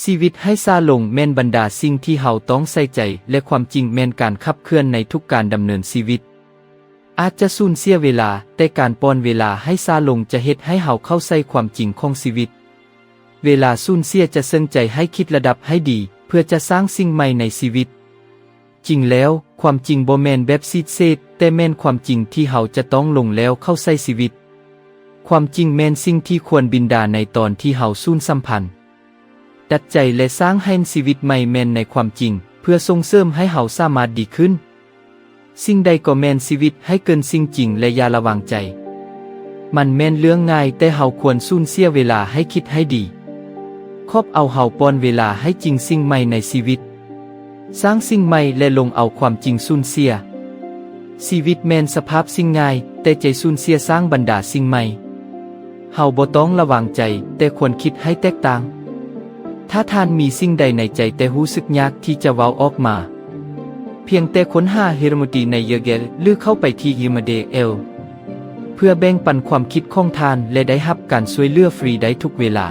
ຊີວິດໃຫ້ຊ້າລົງແມ່ນບັນດາສິ່ງທີ່ເຮົາຕ້ອງໃສ່ໃຈ ແລະ ຄວາມຈິງແມ່ນການຂັບເຄື່ອນໃນທຸກການດຳເນີນຊີວິດ. ອາດຈະສູນເສຍເວລາ, ແຕ່ການປ່ອນເວລາໃຫ້ຊ້າລົງຈະເຮັດໃຫ້ເຮົາເຂົ້າໃຈຄວາມຈິງຂອງຊີວິດ. ເວລາສູນເສຍຈະເຊິ່ງໃຈໃຫ້ຄິດລະດັບໃຫ້ດີ ເພື່ອຈະສ້າງສິ່ງໃໝ່ໃນຊີວິດ. ຈິງແລ້ວ, ຄວາມຈິງບໍ່ແມ່ນແບບຊີດເສດ, ແຕ່ແມ່ນຄວາມຈິງທີ່ເຮົາຈະຕ້ອງລົງແລ້ວເຂົ້າໃສ່ຊີວິດ. ຄວາມຈິງແມ່ນສິ່ງທີ່ຄວນບິນດາໃນຕອນທີ່ເຮົາສູນສຳພັນ. ດັດໃຈ ແລະ ສ້າງໃຫ້ຊີວິດໃໝ່ແມ່ນໃນຄວາມຈິງ, ເພື່ອສົ່ງເສີມໃຫ້ເຮົາສາມາດດີຂຶ້ນ. ສິ່ງໃດກໍແມ່ນຊີວິດໃຫ້ເກີນສິ່ງຈິງ ແລະ ຢ່າລະວາງໃຈ. ມັນແມ່ນເລື່ອງງ່າຍ, ແຕ່ເຮົາຄວນສູນເສຍເວລາໃຫ້ຄິດໃຫ້ດີ. ຂອບເອົາເຮົາປ່ອນເວລາໃຫ້ຈິງສິ່ງໃໝ່ໃນຊີວິດ. ສ້າງສິ່ງໃໝ່ ແລະ ລົງເອົາຄວາມຈິງສູນເສຍ. ຊີວິດແມ່ນສະພາບສິ່ງງ່າຍ, ແຕ່ໃຈສູນເສຍສ້າງບັນດາສິ່ງໃໝ່. ເຮົາບໍ່ຕ້ອງລະວັງໃຈ, ແຕ່ຄວນຄິດໃຫ້ແຕກຕ່າງ. ຖ້າທ່ານມີສິ່ງໃດໃນໃຈແຕ່ຮູ້ສຶກຍາກທີ່ຈະເວົ້າອອກມາ, ພຽງແຕ່ຄົ້ນຫາ Hermoti ໃນ Google ຫຼື ເຂົ້າໄປທີ່ Emmerdale ເພື່ອແບ່ງປັນຄວາມຄິດຂອງທ່ານ ແລະ ໄດ້ຮັບການຊ່ວຍເຫຼືອຟຣີໄດ້ທຸກເວລາ.